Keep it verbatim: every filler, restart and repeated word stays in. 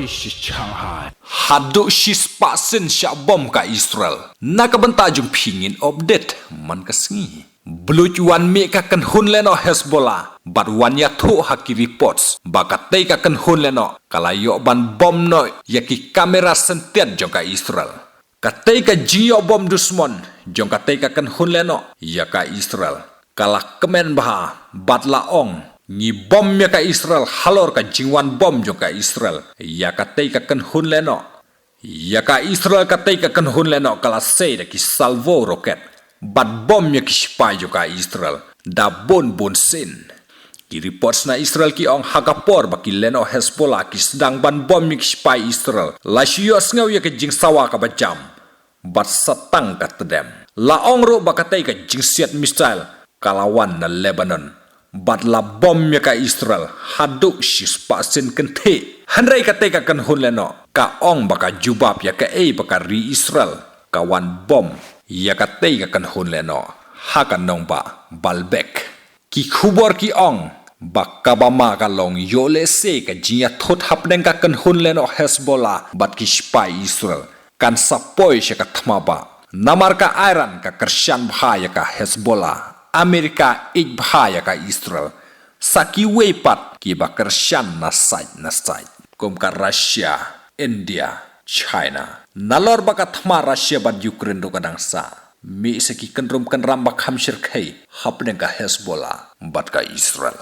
Shanghai. Haduh shispah sien shah bom ka Israel. Na ka bynta jong phi ngin update man ka sngi. Bluit wan mih ka kynhun lehnoh Hezbollah bad wan ïathuh ha ki reports ba katei ka kynhun lehnoh ka la ïoh ban bom noh ïa ki kamera syntiat jong ka Israel. Katei ka jingïoh bom dusmon jong katei ka kynhun lehnoh ïa ka Israel ka la kmen bha bad la ong, ngi bom ïa ka Israel halor ka jingwan bom jong ka Israel ïa katei ka kynhun lehnoh. Ïa ka Israel katei ka kynhun lehnoh ka la sei da ki salvo rocket bad bom ïa ki sipai jong ka Israel da bun bun sien. Ki reports na Israel ki ong ha ka por ba ki lehnoh Hezbollah ki sdang ban bom ïa ki sipai Israel, la shu ïohsngew ïa ka jingsawa kaba jam bad sa tang ka tdem. La ong ruh ba katei ka jingsiat missile ka la wan na Lebanon bad la bom ïa ka Israel haduh shispah sien kynthih. Hynrei katei ka kynhun lehnoh ka ong ba ka jubab ïa kaei ba ka ri Israel ka wan bom ïa katei ka kynhun lehnoh ha ka nongbah Baalbek. Ki khubor ki ong ba kaba ma ka long ïoh lehse ka jingïathut hapdeng ka kynhun lehnoh Hezbollah bad ki sipai Israel kan sa poi sha ka thma bah. Namar ka Iran ka kyrshan bha ïa ka Hezbollah, Amerika ïeit bha ïa ka Israel. Sa kiwei pat kiba kyrshan na side na side kum ka Russia, India, China. Nalor ba ka thma Russia bad Ukraine ruh ka dang sah, mih sa ki kynrum kynram ba kham shyrkhei hapdeng ka Hezbollah bad ka Israel.